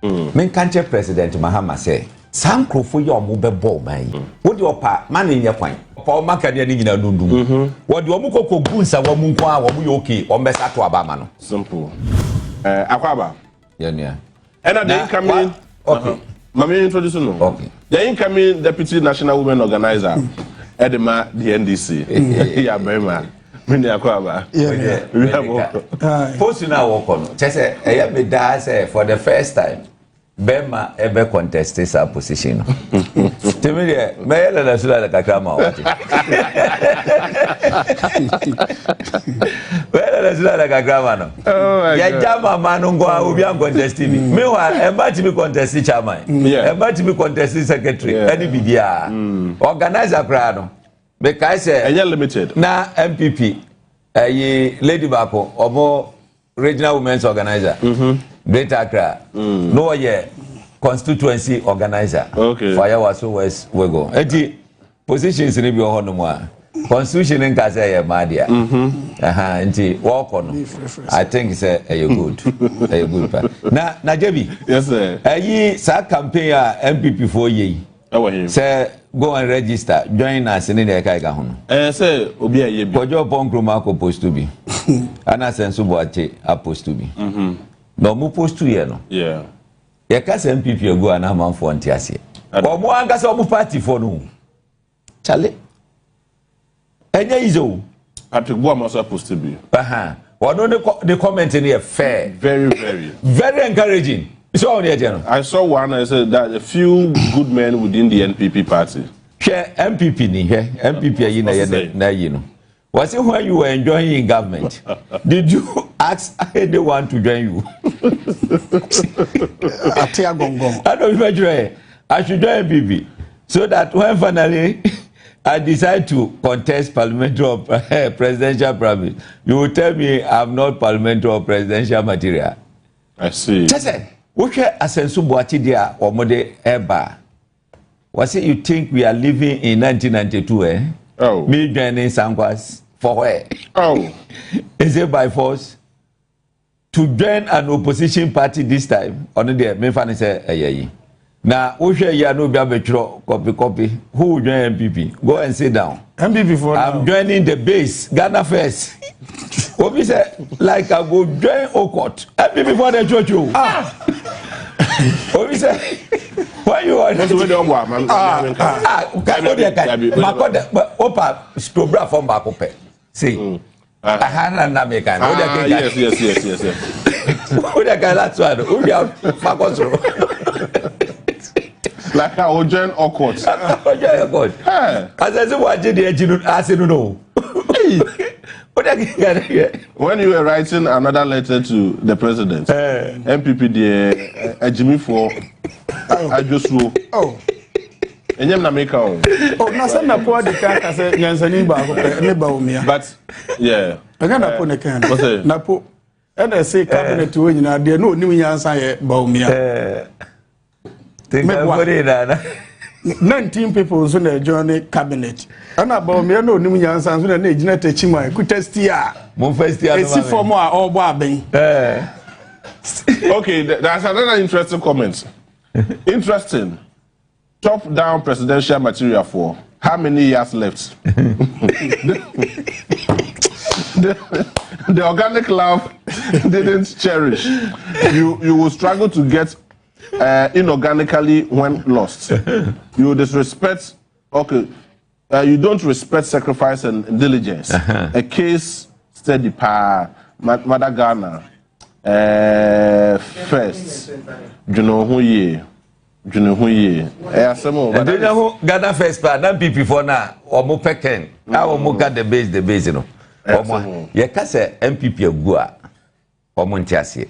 Menka nkyerɛ President Mahama sɛ saa nkurɔfoɔ yi a wɔbɛbɔ ɔman yi, wo deɛ ɔpa ma no nyɛ kwan. Ɔpa wɔn akadeɛ no nyinaa nundum. Wɔde wɔn kɔ kɔ gu nsawa mu nko ara wɔn yɛ okay, wɔn bɛsa ato aba ama no. Simple. Eh, Akwaba. Yeah, nua. Ɛna the incoming. Okay. Mami introduce no. Okay. The incoming deputy national women organizer. Ɛde the NDC. Yeah, bɛrima. Me nua Akwaba. Post na wɔkɔ no kyɛ sɛ ɛyɛ me daa sɛ for the first time bɛrima ɛbɛ contest saa position no tèmi deɛ mɛyɛ lɛlɛ so lɛlɛ kakra ma wɔte mɛyɛ lɛlɛ so lɛlɛ kakra ma no yɛgya mama no nko a obi an contest bi meanwhile ɛmba tumi contest chairman, ɛmba tumi contest secretary, ɛne bibiara organizer koraa no mekae sɛ ɛnyɛ limited. Na NPP ɛyi lady baako, ɔmo regional women's organizer, Greater Accra, no wɔyɛ constituency organizer for Ayawaso West Wuogon. Eti positions ni bi wɔ hɔ nom a constitution nka sɛ ɛyɛ mmaa dea. Nti wɔkɔ no, I think sɛ ɛyɛ good, ɛyɛ good pa. Na Gyebi, Yes sir. ɛyi saa campaign a NPP foɔ yɛ yi ɛwɔ he? Sɛ go and register, join us ne deɛ ɛka ɛka ho no. Ɛɛ, sɛ obi a ɛyɛ bi. Kwadwo Oppong Nkrumah akɔ post bi ana sɛ nso Boakye apost bi na ɔmo post yɛ no. Yɛka sɛ NPP agu a na amanfoɔ nte aseɛ. Ɔmo ankasa ɔmo party foɔ no, kyale, ɛnyɛ easy o. Patrick Boamah nso apost bi. Ɔno ne comment no yɛ fair. Very, very. Very encouraging. So ɔmo deɛ kyɛ no. I saw one, I said that a few good men within the NPP party. Hwɛ NPP ni, hwɛ NPP ayi na yɛ na ayi no. Wɔsi when you were enjoying in government, did you ask anyone to join you? Ate agɔngɔn. Ɛna obi bɛ kyerɛ, "I should join NPP so that when finally I decide to contest parliamentary or presidential primary, you will tell me I'm not parliamentary or presidential material." I see. Kyɛ sɛ wohwɛ Asenso Boakye deɛ a wɔn de ɛba, wɔsi, "You think we are living in 1992, eh?" Oh. "Me joining Sankwas for where?" Oh. "Is it by force to join an opposition party this time?" Ɔno deɛ mefa ne sɛ ɛyɛ yi na wohwɛ yi a na obi abɛtwerɛ copy copy, "Who will join NPP? Go and sit down." NPP for now. "I'm joining the base, Ghana first." Obi sɛ, "Like I go join Okot." NPP for the church o. Ah, obi sɛ, "When you are" Wọ́n ti wé de ọ̀bọ̀ àmà. Ah, o deɛ ka makɔ dɛ opa stobra fɔm baako pɛ see aha na mi kan o deɛ Ah, keka. Yes. O deɛ ka last one o wia makɔ soro. Like I will join Okot. O join Okot. Hey. Asese Boakye deɛ akyi no ase no o deɛ keka ne yɛ. When you were writing another letter to the president, NPP deɛ agyimifoɔ adwosuo. Oh. Ɛnyɛ na meka o. Oh, na sɛ Napo adi kan ka sɛ nyansani baako pɛ ne Bawumia. But yeah. Ɛnyɛ Napo ne kan What's it? Napo ɛna ɛsɛ cabinet wɔ nyinaa deɛ na onim nyansa yɛ Bawumia. Tinkanfo de nana. 19 people nso na ɛjoin ne cabinet, ɛna Bawumia na onim nyansa nso na egyina takyi mu a ekuta steer. Mo fɛ steer no ma esi mi. Fam a ɔrebɔ abɛn. Okay, that's another interesting comment. Interesting. Top down presidential material for how many years left? The organic love didn't cherish. You will struggle to get inorganically when lost. You disrespect. Okay, you don't respect sacrifice and diligence. A case study pa Mother Ghana first. Dwene ho yie. Dwene ho yie. Ɛyɛ asɛm o. But Ɛdi na ho Ghana first pa na NPP foɔ na wɔn pɛ kɛn a wɔn ka the base, the base no. Ɛyɛ wɔn asɛm o. Yɛka sɛ NPP agu a wɔn nte aseɛ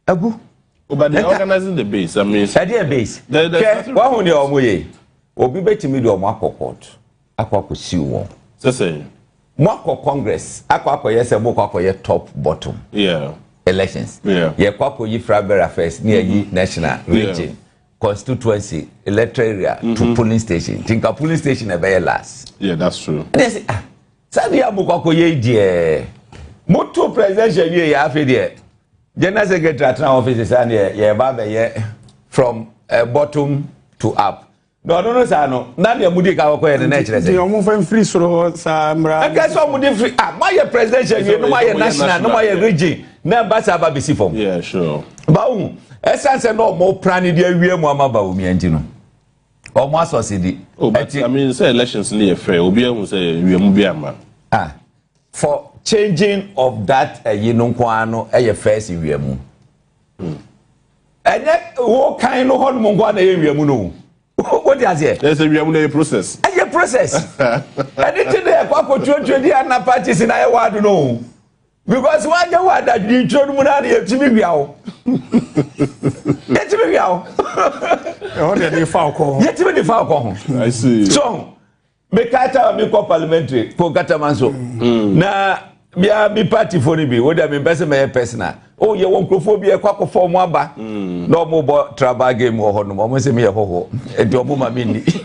agu. Oh, but they're organizing the base. I mean, ɛdeɛ base. There's Hwɛ nothing. Wɔn deɛ wɔn yɛ obi bɛtumi de wɔn akɔ court akɔ siw wɔn. Sɛ Mo akɔ congress akɔ akɔyɛ sɛ mo kɔ akɔyɛ top bottom elections. Yɛkɔ akɔyi flagbearer first ne yɛyi national, region, constituency, electoral area to polling station. Nti nka polling station ɛbɛyɛ last. Yeah, that's true. Ɛna yɛ sɛ, ah, sɛdeɛ mo kɔ akɔyɛ yi deɛ mo to presidential wie yɛ, afei deɛ general secretary atena office saa deɛ yɛba abɛyɛ. from bottom to up. Na ɔno no saa no, na nea mudi ka kɔkɔ yɛ no na ɛkyerɛ sɛ. Nti ɔmo fɛn firi soro hɔ saa mmra. Ɛka sɛ ɔmo de firi, ah, moayɛ presidential wie, no moayɛ national, no moayɛ region, na ɛba saa ba bɛsi fam. Yeah, sure. Bawo, ɛsan sɛ na ɔmo pra ne de awie mu ama Bawumia nti no, ɔmo asɔse di. Oh, but I mean, say elections ni yɛ fair. Obi ehun sɛ wiem bi ama. Ah, for changing of that ɛyi no nko ara no ɛyɛ first wiem mu. Ɛnyɛ wo kan no hɔ nom nko ara na ɛyɛ wiem no. Wo di aseɛ. Ɛsɛ wiem no yɛ process. Ɛyɛ process. Ɛne ti na ɛkɔ akɔtuatua di ana parties na ɛyɛ wado no. Because wanyɛ wɔ adadwene ntwerɛ no mu na yɛtumi wia wo. Yɛtumi wia wo. Ɛhɔ deɛ de fa ɔkɔ ho. Yɛtumi de fa ɔkɔ ho. I see. So meka ta mi kɔ parliamentary ko katama nso. Na bia mi party fo no bi wo deɛ mempɛ sɛ mɛyɛ personal. O yɛ wɔ nkurɔfoɔ bi ɛkɔ akɔfa ɔmo aba. Na ɔmo bɔ tribal game wɔ hɔ nom, ɔmo sɛ meyɛ hɔhoɔ nti ɔmo ma mi nni.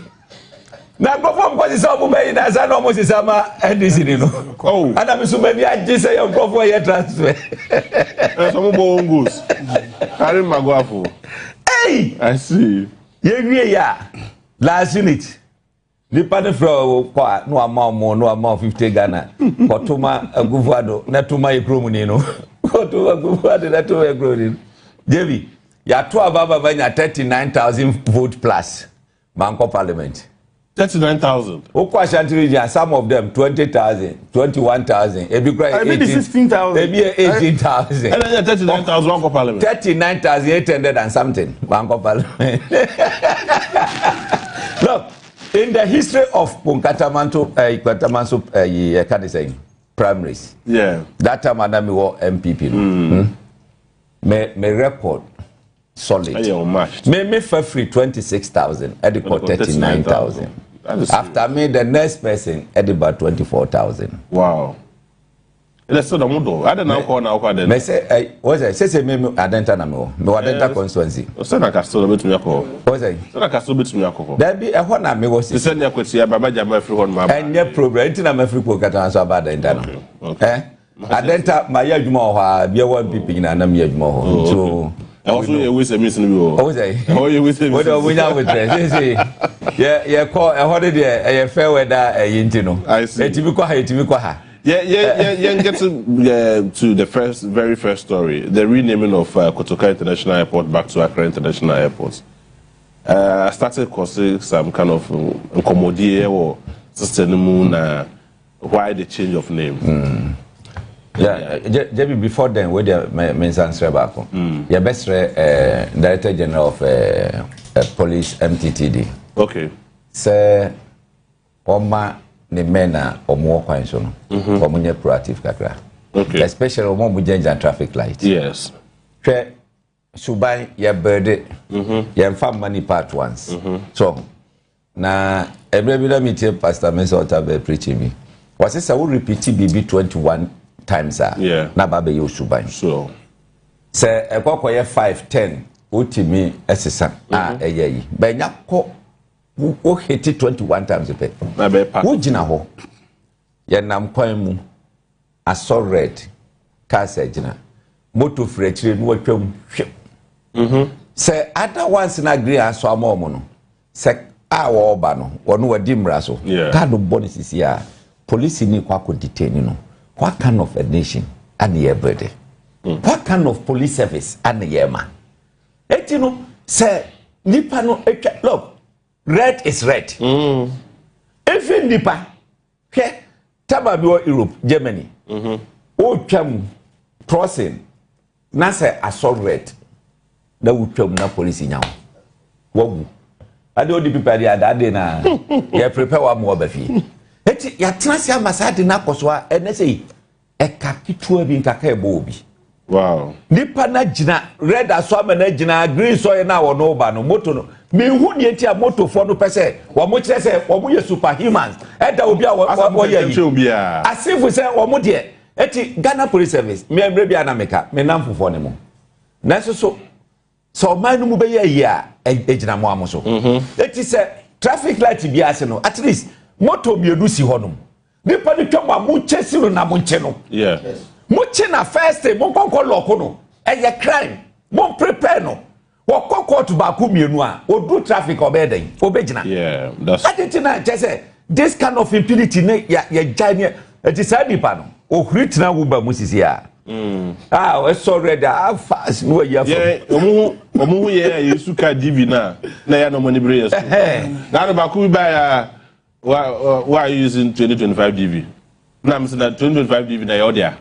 Na nkurɔfoɔ nkɔ sisa ɔmo bɛyi na asa na ɔmo sisa ma NDC ni no. Oh. Ana mi so m'ani agye sɛ yɛ nkurɔfoɔ yɛ transfer. Ɛsɛ ɔmo bɔ wɔn goals. Harry Maguafo. Hey! I see. Yɛwie yɛ a last unit nipa ne frɛ wo kɔ a na wama ɔmo na wama 50 Ghana kɔtoma Akufo-Addo na toma yɛ kurom ni no, kɔtoma Akufo-Addo na toma yɛ kurom ni no. Jebi yàtò aba baba nya 39,000 vote plus mankɔ parliament. 39,000. Wokɔ Ashanti Region, some of them 20,000, 21,000, ebi kura yɛ Ebi di 18, 16,000. ebi yɛ 18,000. Ɛna yɛ 39,000 wankɔ parliament. 39,800 and something mankɔ parliament. Look, in the history of Katamanto, Katamanso, yɛ ka ne sɛn, primaries. That time ana mi wɔ NPP no. Me record solid. Ɛyɛ unmatched. Me fa free 26,000 ɛde kɔ 39,000. That is After me, the next person ɛde ba 24,000. Wow. Ɛnɛ sɛ dɔm dɔ. Adi na akɔ na akɔ adɛn. Mɛ sɛ ɛ wọ́n sɛ sɛsɛ mi Adenta na mi wɔ, mi wɔ Adenta constituency. Sɛ na Castle bɛtumi akɔ. Wọ́n sɛ. Sɛ na Castle bɛtumi akɔ hɔ. Dabi, ɛhɔ na mi wɔ Te sisi. sɛ nea Kwesi Ababa Gyama afiri hɔ nom aba. Ɛnyɛ problem nti na mɛ firi kuro kata nso aba Adenta no. Okay. Ɛ Adenta ma yɛ adwuma wɔ hɔ a bia wɔ NPP nyinaa na mi yɛ adwuma wɔ hɔ. So Ɛhɔ so yɛ wei sɛ no bi wɔ hɔ. Ɔwɔ sɛ. Ɛhɔ yɛ wei sɛ Wọ́n de ɔmo nya abotire sese yɛ yɛ kɔ ɛhɔ de deɛ ɛyɛ fair weather ɛyi nti no. I see. Etimi kɔ ha, etimi kɔ ha. Yeah, get to the first, very first story, the renaming of Kotoka International Airport back to Accra International Airport. I started causing some kind of nkɔmmɔdie or system mu na why the change of name? Yeah, Jebi, before then, we there me me nsa nsrɛ baako. Yɛbɛsrɛ Director General of Police MTTD. Sɛ ɔma ne men a ɔmo wɔ kwan so no, ɔmo nyɛ proactive kakra. Especially ɔmo a ɔmo gyinagyina traffic light. Hwɛ, suban yɛ bɛrɛ yɛmfa mma nipa at once. So na ɛberɛ bi na metie Pastor Mensa Otabil preaching bi. Wɔse sɛ wo repeat biribi 21 times a, na ba bɛyɛ osuban. Sɛ ɛkɔ kɔyɛ 5, 10, wotumi ɛsesa a ɛyɛ yi. Bɛnya kɔ wo hit 21 times pɛ. Na bɛyɛ pa. Wogyina hɔ. Yɛnam kwan mu, asɔ red, cars agyina. Moto firi akyire no watwam hwɛ. Sɛ other ones na green asɔ ama ɔmo no, sɛ a wɔreba no, wɔno wɔdi mmara so. Car no bɔ ne sisi a, polisi ni kɔ akɔ detain no. What kind of a nation ana yɛ build? What kind of police service ana yɛ ma? Eti no, sɛ nipa no atwa, look, red is red. Efi nipa, hwɛ, taba bi wɔ Europe, Germany. Wotwa mu, crossing, na sɛ asɔ red, na wotwa mu na polisi nya wo. Wawu. Ade odi pipa de ada ade na yɛ prepare wa mo aba fie. Eti yɛatena se ama saa de na akɔ so a ɛnɛ sɛ yi ɛka ketewa bi nkaka ɛbɔ obi. Nipa na gyina red aso ama na gyina green so yɛ na wɔn ba no moto no. Mihu nie ti a motofoɔ no pɛ sɛ wɔn kyerɛ sɛ wɔn yɛ superhumans. Ɛda obi a wɔyɛ yi. Asefo sɛ wɔn deɛ eti Ghana Police Service mmea mmerɛ bi a na meka me nam fofoɔ ne mu. Nanso so sɛ ɔman no mu bɛyɛ yie a egyina mo amo so. Eti sɛ traffic light bi ase no, at least moto mmienu si hɔ nom. Nipa no twam a mo nkyɛ si no na mo nkyɛ no. Mo kye na first day mo nkɔnkɔ lɔɔko no, ɛyɛ crime. Mo prepare no. Wɔkɔ court baako mmienu a, odu traffic a ɔbɛyɛ dɛn? Obɛgyina. Yeah, that's. Adi ti na kyɛ sɛ this kind of impunity ne yɛ yɛgya ne ɛti saa nipa no ohuri tena wuba mu sisi a. A ɛsɔ red a afa ne wayi afa. Yɛ ɔmo ho yɛ a yɛsu ka DV na na yɛ na ɔmo ani bere yɛ so. Na ano baako bi ba yɛ a why are you using 2025 DV? Na mi sɛ na 2025 DV na yɛ ɔde a.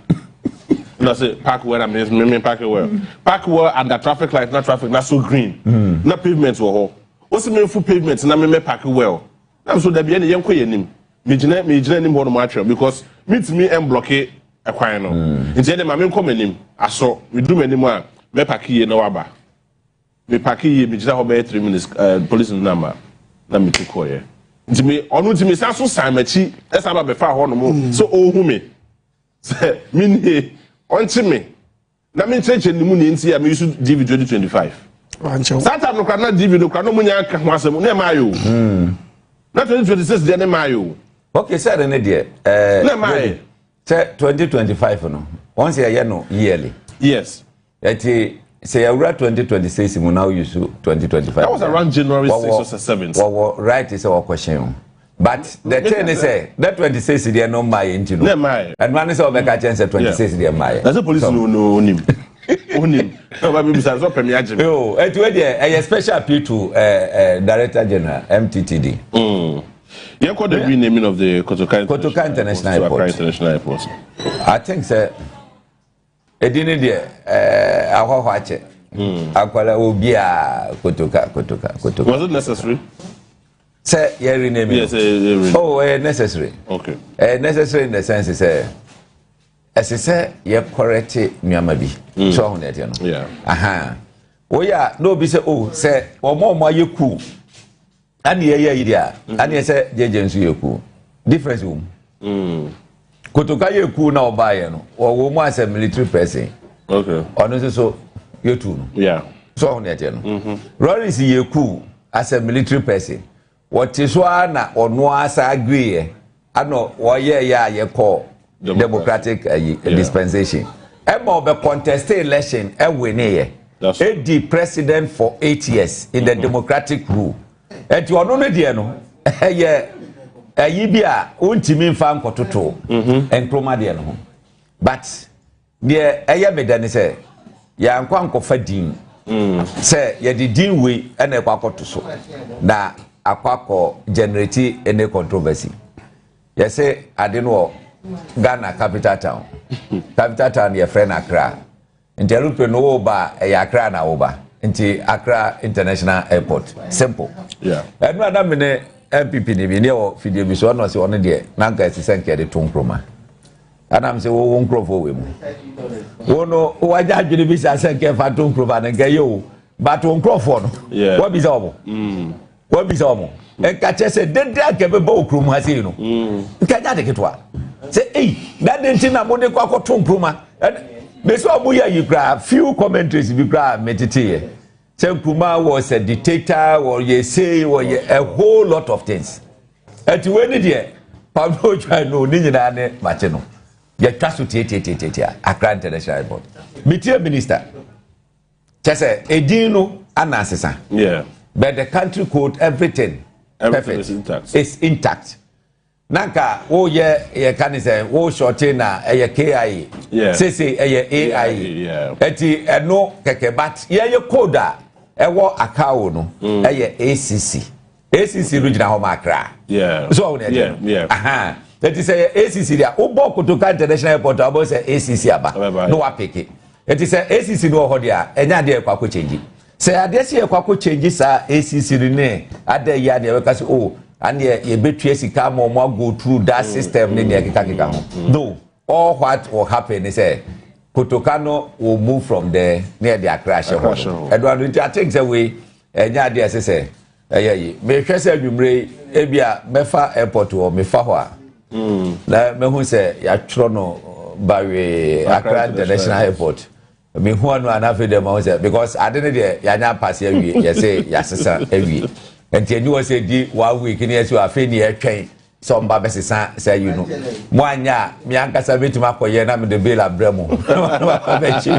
Na sɛ park well na me park well. Park well under traffic light na traffic na so green. Na pavement wɔ hɔ. Wosi mi nfu pavement na me park well. Na so dabi ɛna yɛn kɔ yɛn nim. Me gyina anim hɔ nom atwɛn because mi tumi ɛmblock ɛkwan no. Nti ɛde ma me nkɔ m'anim asɔ me duru m'anim a mɛ park yie na waba. Me park yie, me gyina hɔ bɛyɛ 3 minutes, police no nama na me tu kɔɔyɛ. Nti me ɔno nti me san so san m'akyi ɛsan ba bɛfa hɔ nom so ɔɔhu me sɛ me nie, ɔnkye me na me nkyerɛkyerɛ ne mu ne nti a me use DV 2025. Wankyɛw. Saa time no kora na DV no kora na ɔmo nya aka ho asɛm na ɛma ayɛ o. Na 2026 deɛ ne ma ayɛ o. Okay, sɛ ɛde ne deɛ Na ɛma ayɛ. Sɛ 2025 no, wɔn sɛ yɛyɛ no yearly. Yes. Ɛti sɛ yɛwura 2026 mu na woyi so 2025. That was around January 6 or 7. Wɔwɔ right sɛ wɔkɔhyɛn o, but the thing is sɛ that 26 deɛ no mmaa yɛ nti no. Na ɛma ayɛ. Ɛnua ne sɛ wɔbɛka kyɛn sɛ 26 deɛ mmaa yɛ. Na sɛ police no onim onim na ɔba bi bisa sɛ ɔpɛ mi agye mi. Yo, ɛti wei deɛ ɛyɛ special appeal to Director General MTTD. Yɛn kɔ the renaming of the Kotoka Kotoka International to Accra Airport. International Airport. I think sɛ edi ne deɛ ahɔhɔ akyɛ akwara obiara Kotoka, Kotoka, Kotoka. Was it necessary? Sɛ yɛ rename? Yes, rename. Oh, ɛyɛ necessary. Ɛyɛ necessary in the sense sɛ ɛsɛ sɛ yɛ correct nneɛma bi so ɔho na ɛteɛ no. Aha woyɛ a na obi sɛ o sɛ wɔn a wɔn ayɛ cool ɛna yɛyɛ yi deɛ a ɛna yɛ sɛ gyegye nso yɛ cool, difference wɔ mu. Kotoka yɛ cool na ɔbaayɛ no wɔwɔ mu asɛ military person. Ɔno nso so yɛtu no. So ɔho na ɛteɛ no. Rawlings yɛ cool as a military person, wɔte so ara na ɔno asa agree yɛ ana wɔyɛ yɛ a yɛkɔ democratic dispensation ɛma ɔbɛ contest election ɛwɛ ne yɛ edi president for 8 years in the democratic rule. Ɛti ɔno no deɛ no ɛyɛ ɛyi bi a ontumi nfa nkɔtoto Nkrumah deɛ no ho, but deɛ ɛyɛ me dɛ ne sɛ yɛankɔ ankɔfa din sɛ yɛde din wei ɛna ɛkɔ akɔto so na akɔ akɔ generate any controversy. Yɛsɛ ade no wɔ Ghana capital town, capital town yɛfrɛ no Accra, nti aeroplane no wɔba a ɛyɛ Accra na wɔba, nti Accra International Airport, simple. Ɛno a na mene NPP ne bi ne ɛwɔ fidie bi so, ɔno ɔsɛ ɔno deɛ na nka ɛsɛ sɛ nka yɛde to Nkrumah anam sɛ wɔwɔ nkurɔfoɔ wɔ mu wo no wagya adwene bi sa sɛ nka ɛfa to Nkrumah no nka ɛyɛ o, but wo nkurɔfoɔ no wɔbisa wɔn, wɔbisa wɔn nka kyerɛ sɛ dede a nka ɛbɛbɔ wɔ kurom ha sei no nka nyɛ ade ketewa sɛ ei dade nti na mode kɔ akɔto Nkrumah. Mesi ɔmo yɛ yi koraa, few commentaries bi koraa metete yɛ sɛ Nkrumah was a dictator, wɔyɛ sei, wɔyɛ a whole lot of things. Ɛti wei ni deɛ Pablo Otwa no ne nyinaa ne makye no yɛtwa so tietietietietia Accra International Airport. Metie minister kyɛ sɛ edin no ana asesa. But the country code, everything, Everything perfect. is intact. It's intact. Na nka woyɛ yɛka ne sɛ wo shorte na ɛyɛ KIA. Sese ɛyɛ AIA. Ɛti ɛno kɛkɛ, but yɛyɛ code a ɛwɔ ICAO no ɛyɛ ACC. ACC no gyina hɔ ma Accra. So ɔwɔ ne ɛkyɛ no. Yeah. Ɛti sɛ yɛ ACC deɛ, wobɔ Kotoka International Airport a, wobɔ sɛ ACC aba Ɛbɛba. na wapeke. Ɛti sɛ ACC no wɔ hɔ deɛ a, ɛnyɛ adeɛ yɛkɔ akɔ change. Sɛ adeɛ sɛ yɛkɔ akɔ change saa ACC no ne ada yi adeɛ bɛka sɛ o aneɛ yɛbɛtua sika ama ɔmo go through that system ne deɛ kekakeka ho no, all what will happen is sɛ Kotoka no will move from there ne yɛde Accra ahyɛ Accra hɔ ahyɛ no. hɔ. Ɛdo ano nti I think sɛ wei ɛnyɛ adeɛ ɛsɛ sɛ ɛyɛ yi. Mehwɛ sɛ anwummerɛ yi ebi a mɛfa airport wɔ mefa hɔ a na mehu sɛ yɛatwerɛ no bawee Accra International Airport. Mehu ano a na afei deɛ mahu sɛ because ade no deɛ yɛanya apase awie, yɛsɛ yɛasesa awie, nti ani wɔ sɛ di one week ne yɛsɛ afei ne yɛtwɛn sɛ ɔmba bɛsesa sɛ yi no mo anya a me ankasa bɛtumi akɔyɛ na mede bill abrɛ mu bɛkyi.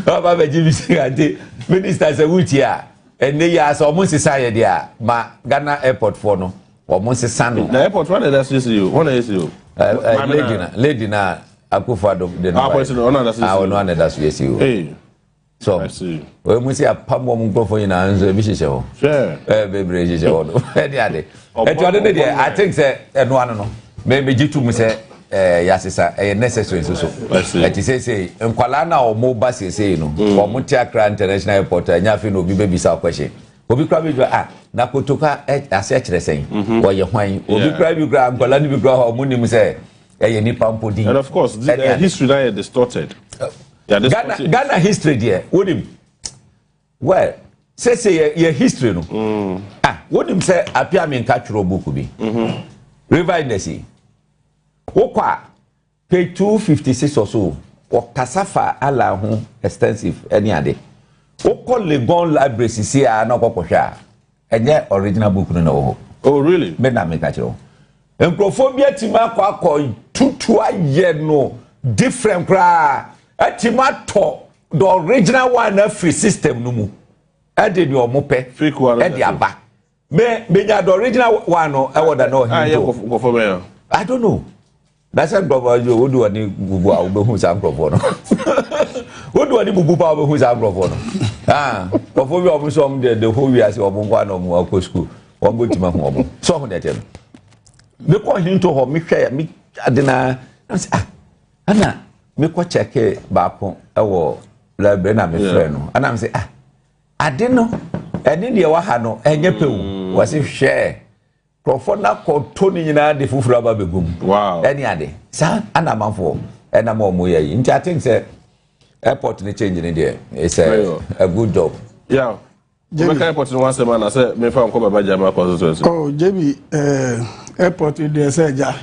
Ɔba bɛgye mi sika nti minister sɛ wutie a ɛnɛ yi a sɛ ɔmo nsesa yɛ deɛ a ma Ghana airport foɔ no ɔmo nsesa no. Na airport wɔn na ɛda so esi o, wɔn na esi o. Ɛ lady na lady na Akufo Addo de no ba yi. Ɔno na ɛda so esi o. Ɔno na ɛda so esi o. So wɔn mu si apam wɔn nkurɔfoɔ nyinaa nso ebi hyehyɛ hɔ. Ɛɛ bebree hyehyɛ hɔ no ɛde ade. Ɛti ɔde ne deɛ I think sɛ ɛno ano no mɛ mɛ gye tum sɛ ɛɛ yasesa ɛyɛ necessary nso so. Ɛti seesei nkwalaa na wɔn ba seesei no wɔn te Accra International Airport ɛnyɛ afei na obi bɛ bisa question. Obi kura bi dwa ah na kotoka ɛ ase ɛkyerɛ sɛn wɔyɛ hwan obi kura bi kura nkwalaa no bi kura hɔ wɔn nim sɛ ɛyɛ nipa mpo din. And of course the history na yɛ distorted. Ghana Ghana history deɛ wonim well sese yɛ yɛ history no mm. ah wonim sɛ Apia Menka twerɛ book bi mm-hmm. River Industry wokɔ a page 256 or so wɔkasa fa Allah ho extensive ɛne ade. Wokɔ Legon library sisi a na ɔkɔkɔhwɛ a ɛnyɛ original book no na ɛwɔ hɔ. Oh really? Me na meka kyerɛ wo. Nkurɔfoɔ bi atumi akɔ akɔ tutu ayɛ no different koraa atumi atɔ the original one afiri system no mu ɛde deɛ ɔmo pɛ ɛde aba. Me menya the original one no ɛwɔ da na ɔhen to. I don't know. Na sɛ nkurɔfoɔ yi wodi wɔn ani bubu a wobɛhu saa nkurɔfoɔ no. Wodi wɔn ani bubu paa wobɛhu saa nkurɔfoɔ no. Ah, nkurɔfoɔ bi a wɔn nso wɔn deɛ the whole wiase wɔn nko ara na wɔn akɔ sukuu wɔn bɛtumi ahu wɔn. So ɔho deɛ kyɛ no. Mekɔ ɔhen to hɔ mehwɛ me ade na na sɛ ah ɛna mekɔ kyɛke baako ɛwɔ library na mefrɛ no ɛna me sɛ ah Ade no, ɛne deɛ ɛwɔ ha no, ɛnyɛ pɛ o. Mm. Wɔsi hwɛ, nkurɔfoɔ no akɔtɔ ne nyinaa de foforɔ aba bɛgu mu. Wow. Ɛne ade. Saa ana amanfoɔ ɛnam wɔn yɛ yi. Nti I think sɛ airport ne change ne deɛ, it's a good job. Yeah. Wobɛka airport no ho asɛm ana sɛ mefa nkɔ Baba Gyama constituency? Oh, JB, eh, airport deɛ sɛ agya.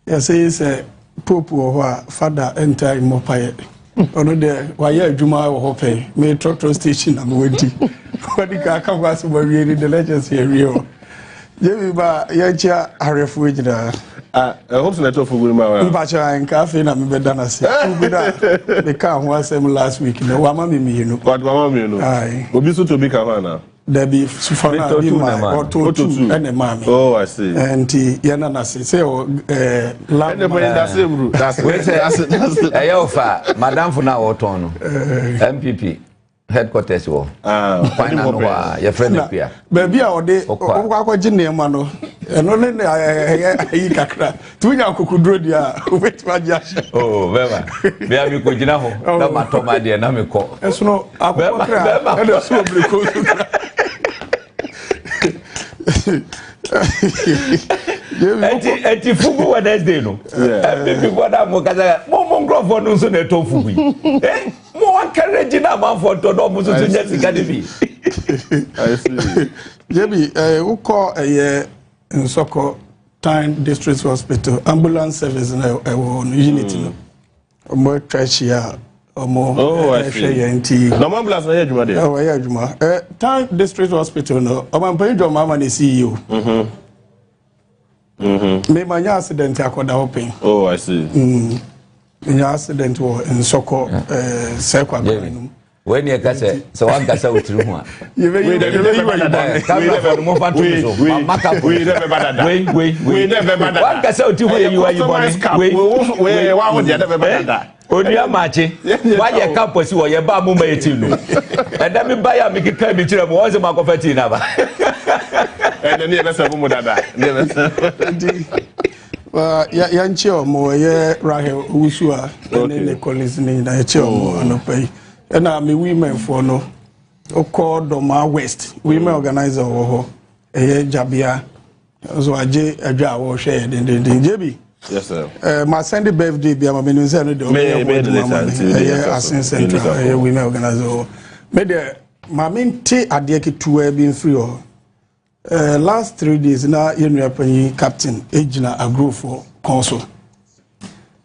Yɛse sɛ pope wɔ hɔ a fada ntaa mmɔ paeɛ. Ɔno deɛ wayɛ adwuma wɔ hɔ pɛn. Me trɔtrɔ station na mewɔ nti. Wɔde ka aka ho asɛm awie ni de na kyerɛ sɛ yɛawie hɔ. Gyemi ba yɛnkyea ahwɛfoɔ nyinaa. Ah, ɛhɔ so na ɛtɔ fugu no ma wa. Mpakyɛ nka afei na mebɛda no ase. Fugu no a mekaa ho asɛm last week no wama me mmienu. Wama mmienu. Obi nso tɔ bi ka ho anaa? Dabi sufa no a bi ma ɔtɔ tu ɛna ɛmaa mi. Oh, I see. Nti yɛn na n'ase sɛ ɔ ɛɛ lab. Ɛna pɛn dase eburu dase. Wei sɛ ɛyɛ ɔfa madamfo na ɔtɔn no MPP headquarters wɔ. Kwan na no hɔ a yɛfrɛ no pia. Baabi a ɔde ɔkɔ akɔgye nneɛma no ɛno ne na ɛyɛ ayi kakra tí wonya akokoduro deɛ a wobɛtumi agye ahyɛ. Oo bɛma bia mi kɔ gyina hɔ na ma tɔ ma deɛ na mi kɔ. Ɛsono akokɔ kra ɛna ɛso obiriko nso kra. Ɛti ɛti fugu Wednesday no. NPP fo na mo kasa mo mo nkurɔfoɔ no nso na ɛtɔ fugu yi. Eh mo encourage na amanfoɔ ntɔ na ɔmo nso so nya sika de bi. Jebi ɛɛ wokɔ ɛyɛ nsɔkɔ Tan District Hospital ambulance service na ɛwɔ hɔ no unit no wɔn atwa ahyia a wɔn ɛhwɛ yɛn nti. Na wɔn ambulance na ɛyɛ adwuma deɛ. Ɛwɔ ɛyɛ adwuma ɛ Tan District Hospital no ɔmampanyin John Mahama na esi yie o. Mema nya accident akɔda hɔ pɛn. Oh, I see. Mm. Nya accident wɔ nsɔkɔ ɛɛ sɛkwa kwan no mu. Wei ni ɛka sɛ sɛ wankasa wo tiri ho a. Yɛbɛyi wa yi bɔne. Kamera no mo fa to mi so. Ma ka wei dɛ bɛba dada. Wei wei wei dɛ bɛba dada. Wankasa wo tiri ho yɛ yi wa yi bɔne. Wei wei wa wo deɛ dɛ bɛba dada. Onua Maakye, wayɛ campus wɔ yɛ ba mo ma yɛ tii no. Ɛnɛ mi ba yɛ a mi keka mi kyerɛ mo, wɔn sɛ mo akɔfɛ tii n'aba. Ɛnɛ ne yɛ bɛ sɛ mo dada. Ne yɛ bɛ sɛ. Nti yɛnkyɛ ɔmo ɛyɛ Rahel Owusu a ɛne ne colleagues ne nyinaa yɛkyɛ ɔmo anɔpa yi. Ɛna me women foɔ no, wokɔ Dɔmaa West, women organizer wɔ hɔ, ɛyɛ Gyabea. Nso agye adwa a wɔhwɛ yɛ dendenden. Jebi. Yes sir. Ma send birthday bi ama menim sɛ no deɛ ɔbɛyɛ ho adwuma ma me. Ɛyɛ Asen Central, ɛyɛ women organizer hɔ. Me deɛ ma mente adeɛ ketewa bi mfiri hɔ. Last 3 days na yɛn nua panyin captain gyina agorɔfoɔ kɔn so.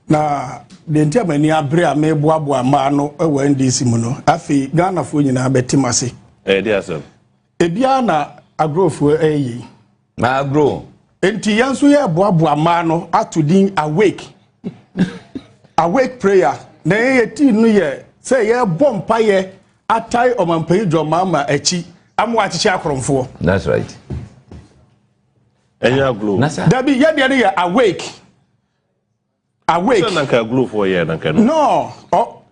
Na deɛ nti a m'ani abere a meboaboa mmaa no wɔ NDC mu no, afei Ghanafoɔ nyinaa bɛte m ase. Ɛyɛ de asɛm. Ebiara na agorɔfoɔ ɛyɛ yi. Na agorɔ. Nti yɛn nso yɛboaboa mmaa no ato din awake. Awake prayer. Na yɛn yɛ tii no yɛ sɛ yɛbɔ mpayɛ atae Ɔmampanyin John Mahama akyi ama wakyekyɛ akorɔmfoɔ. That's right. Ɛnyɛ aglo. Dabi, yɛdeɛ no yɛ awake. Awake. Sɛ nanka aglofoɔ yɛ nanka no. No,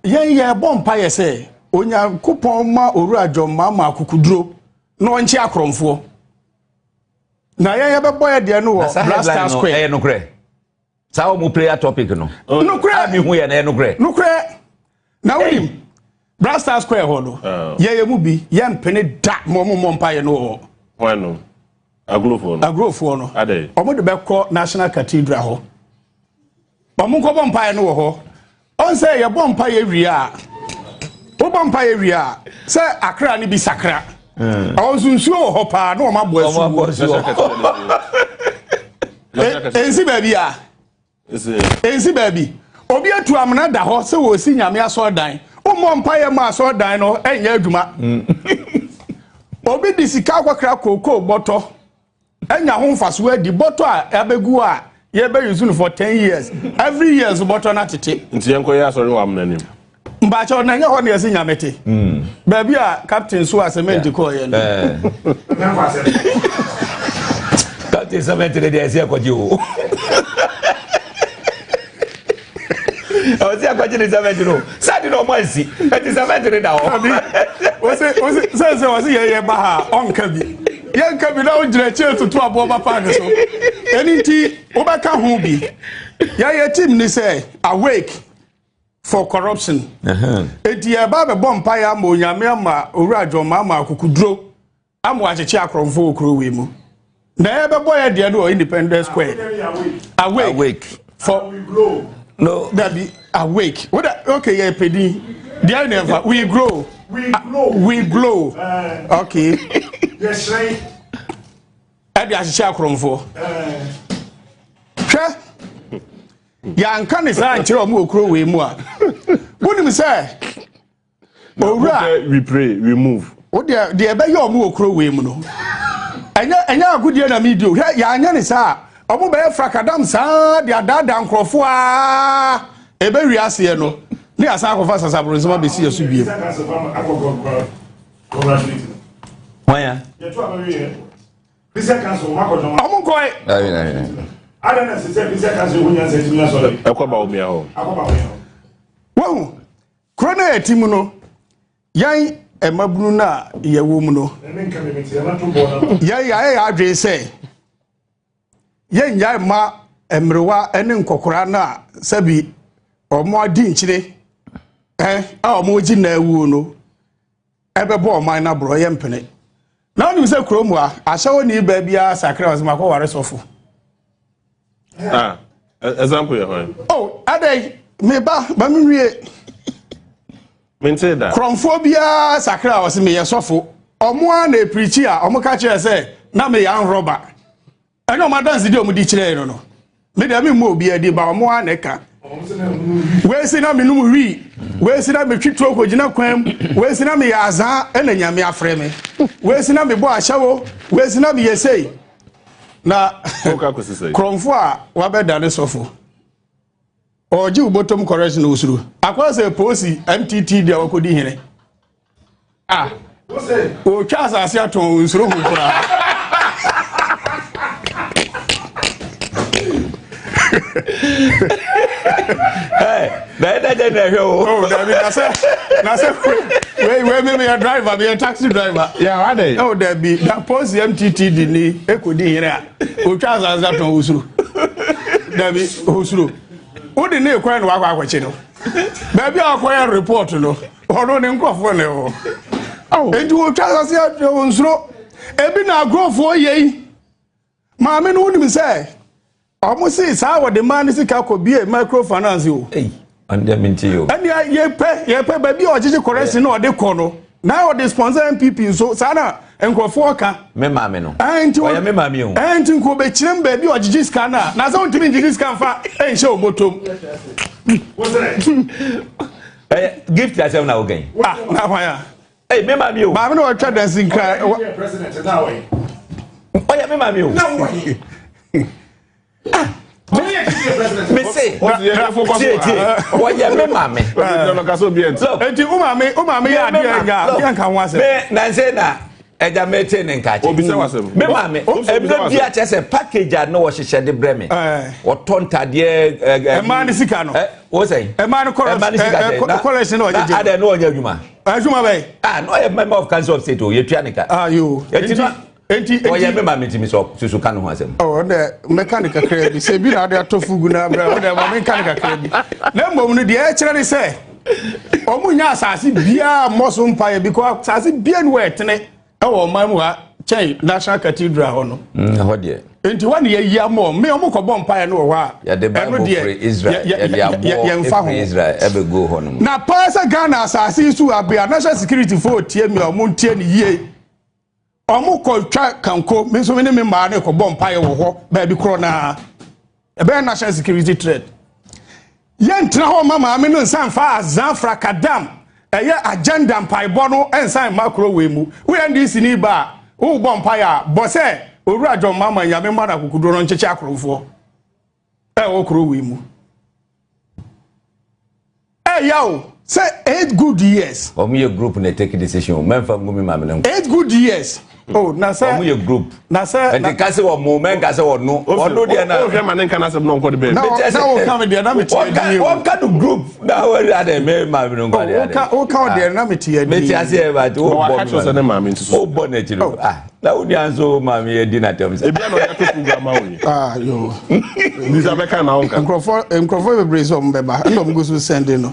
yɛn yɛbɔ mpayɛ sɛ Onyankopɔn ma Owura John Mahama akokoduro na ɔnkye akorɔmfoɔ. Na yɛn yɛbɛbɔ yɛ deɛ no wɔ Black Star Square. Ɛyɛ nokorɛ. Saa wɔn prayer topic no. Nokorɛ. A mi hu yɛ na ɛyɛ nokorɛ. Nokorɛ. Na wonim Black Star Square hɔ no, yɛyɛ mu bi yɛmpene da ma ɔmo mmɔ mpaeɛ no wɔ hɔ. Hwan no? Aglofoɔ no. Aglofoɔ no. Adɛ. Ɔmo de bɛkɔ National Cathedral hɔ. Ɔmo nkɔbɔ mpaeɛ no wɔ hɔ. Ɔn sɛ yɛbɔ mpaeɛ wie a, wobɔ mpaeɛ wie a, sɛ akra no bi sakra. Ɔwɔ nso nsuo wɔ hɔ paa na wɔn abɔ asu. Ɛnsi baabi a. Ɛnsi baabi. Obi atu amena da hɔ sɛ wɔsi Nyame asɔredan. Wommɔ mpaeɛ ma asɔredan no ɛnyɛ adwuma. Obi de sika akɔkra kookoo bɔtɔ anya ho mfasoɔ adi bɔtɔ a abɛgu a yɛbɛ use no for 10 years. Every year nso bɔtɔ no atete. Nti yɛnkɔyɛ asɔre wɔ amena nim. Mpakyɛw na ɛnyɛ hɔ na yɛsi Nyame te. Baabi a captain so a cement kɔɔyɛ no. Captain cement ne deɛ ɛsɛ ɛkɔgye o. Ɔsɛ ɛkɔgye ne cement no. Sadi na ɔmo ansi. Ɛti cement ne da hɔ. Ɔsɛ ɔsɛ sɛ sɛ ɔsɛ yɛ yɛ ba ha ɔnka bi. Yɛnka bi na wogyina akyire toto aboɔ ba paaki so. Ɛno nti wobɛka ho bi. Yɛyɛ team ni sɛ awake for corruption. Eti yɛba abɛbɔ mpaeɛ ama Onyame ama Owura John Mahama akokoduro ama wakyekye akorɔmfo wɔ kuro wei mu. Na yɛbɛbɔ yɛ deɛ no wɔ Independence Square. Awake. Awake. For no. Dabi awake. What okay yɛ pedi. Deɛ na ɛfa we grow. We glow. We glow. Okay. Yɛhyerɛn. Ɛde ahyehyɛ akorɔmfoɔ. Hwɛ. Yɛanka ne saa nkyerɛ ɔmo wɔ kuro wei mu a. Wonim sɛ owura. We pray, we move. Wo deɛ deɛ ɛbɛyɛ ɔmo wɔ kuro wei mu no. Ɛnyɛ ɛnyɛ agodie na mi di o. Hwɛ yɛanyɛ ne saa. Ɔmo bɛyɛ frakadam saa de adaadaa nkorɔfoɔ aa ɛbɛ wi aseɛ no. Ne yɛasan akɔfa sasaboro nsɛm abɛsi yɛ so biem. Hwan ya? Ɔmo nkɔɛ. Ɛkɔ ba omia hɔ. Wahu kuro no a yɛte mu no, yɛn mmabunu no a yɛwɔ mu no, yɛn yɛayɛ yɛn adwene sɛ yɛnnyae mma mmerewa ne nkɔkora no a sɛbi wɔn adi nkyene a wɔn gye na awuo no ɛbɛbɔ ɔman no aborɔ, yɛ mpene. Na wonim sɛ kurom a ahyɛwo ne baa biara sakra ɔsɛ makɔware sɔfo. Ah, example yɛ hwan? Oh, adɛn, meba ba me nwie. Mente da. Korɔmfoɔ biara sakra ɔsɛ meyɛ sɔfo. Ɔmo a na epirikyi a ɔmo ka kyerɛ sɛ na meyɛ anrɔba. Ɛnyɛ ɔmo adanse di ɔmo di kyerɛ no no. Me deɛ me mmɔ obi adi ba ɔmo a na ɛka. Wei si na menum wii, wei si na metwi tuo kɔgyina kwan mu, wei si na meyɛ azaa ɛna Nyame afrɛ me. Wei si na mebɔ ahyɛwo, wei si na meyɛ sei. Na korɔmfo a wabɛda ne sɔfo. Ɔgye wo bɔtɔm correction osuro. Akɔ sɛ polisi MTT deɛ wakɔdi hene. Ah, ɔtwa asase atɔn nsuro ho koraa. Bɛyɛ dɛ dɛ na ɛhwɛ o. Oh, dabi na sɛ na sɛ wei wei mi mi yɛ driver, mi yɛ taxi driver. Yà wá dɛ. Oh, dabi na polisi MTT di ni ekodi hene a ɔtwa asase atɔn osuro. Dabi osuro. Wode ne ekwan na wakɔ akɔkye no. Baabi a wakɔyɛ report no. Ɔno ne nkurɔfoɔ na ɛwɔ. Enti wɔtwa asase atwa nsuro. Ebi na agorɔfoɔ yɛ yi. Maame no wonim sɛ ɔmo se saa wɔde maa ne sika kɔ bie microfinance o. Ɛnea yɛpɛ yɛpɛ baabi a ɔgyegye correction na ɔde kɔ no na ɔde sponsor NPP nso saa na nkurɔfoɔ ka. Me maame no. Ɔyɛ me maame o. Ɛnti nko bɛkyerɛ mu baabi a ɔgyegye sika no a na sɛ wontumi ngyegye sika mfa nhyɛ obotom. Gift asɛm na wokan. Ah, na hwan a? Hey, me maame o. Maame na ɔtwa dansi nkra. Ɔyɛ me maame o. Mese tie tie, wɔyɛ me maame. Eti wo maame, wo maame yɛ adeɛ nya yɛ nka ho asɛm. Me nanse na ɛgya me te ne nka kyɛ. Me maame ɛbɛ bi akyɛ sɛ package a na wɔhyehyɛ de brɛ me. Wɔtɔ ntadeɛ. Ɛmaa ne sika no. Wo sɛn? Ɛmaa ne kɔlɛsin na ɔgyegye. Na adɛ na ɔnyɛ adwuma. Adwuma bɛyɛ. Ah, na ɔyɛ member of council of state o, yɛtua ne ka. Ayo. Eti na Enti, ɔyɛ me maame ntumi sɛ susu ka ne ho asɛm. Ɔ ɔdɛ mɛka ne kakra bi sɛ bi na ade atɔ fugu na abrɛ ɔdɛ ma menka ne kakra bi. Na mmom no deɛ ɛkyerɛ ne sɛ ɔmo nya asase biara mmɔ so mpaeɛ bi kɔ asase biara ni wɔ ɛtene ɛwɔ ɔman mu ha kyɛn National Cathedral hɔ no. Ɛhɔ deɛ. Nti hɔ ne yɛyi ama wɔn me ɔmo kɔbɔ mpaeɛ no wɔ hɔ a. Yɛde Bible firi Israel yɛde aboɔ firi Israel ɛbɛgu hɔ nom. Na paa sɛ Ghana asase yi so abea National Security foɔ tie mi a ɔmo ntie ne yie. Ɔmo kɔ twa kanko, me nso me ne me mmaa no kɔbɔ mpaeɛ wɔ hɔ baabi korɔ naa. Ɛbɛyɛ national security threat. Yɛntena hɔ ma maame no nsa nfa azan frakadam ɛyɛ agenda mpaebɔ no nsan mma kuro wei mu. Woyɛ NDC ni ba a, wobɔ mpaeɛ a, bɔ sɛ Owura John Mahama Nyame mma no akokoduro no nkyekye akorɔmfoɔ ɛwɔ kuro wei mu. Ɛyà o sɛ 8 good years. Wɔn yɛ group na take decision o, mɛnfa ngu mi maame ne nko. 8 good years. Oh, na sɛ. Wɔn yɛ group. Na sɛ. Nti kasi wɔn mo mɛnka sɛ wɔn no wɔn no deɛ na. O hwɛ ma ne nka n'asɛm na ɔnkɔ de bɛɛ. Na na o ka mi deɛ na mi ti yɛ di o. Wɔn ka no group na wɔn de adɛ mɛ maame no nkɔ de adɛ. O ka o deɛ na mi ti yɛ di. Mi ti ase yɛ ba ti o bɔ mi maame. Maame nti so. O bɔ n'akyiri o ah na o nua nso maame yɛ di n'atɛm sɛ. Ebi a na ɔyɛ ato fugu ama wo yi. Ah yo. Bisa bɛka na ɔnka. Nkurɔfoɔ bebree sɛ ɔmo bɛba ɛna ɔmo gu so sɛnde no.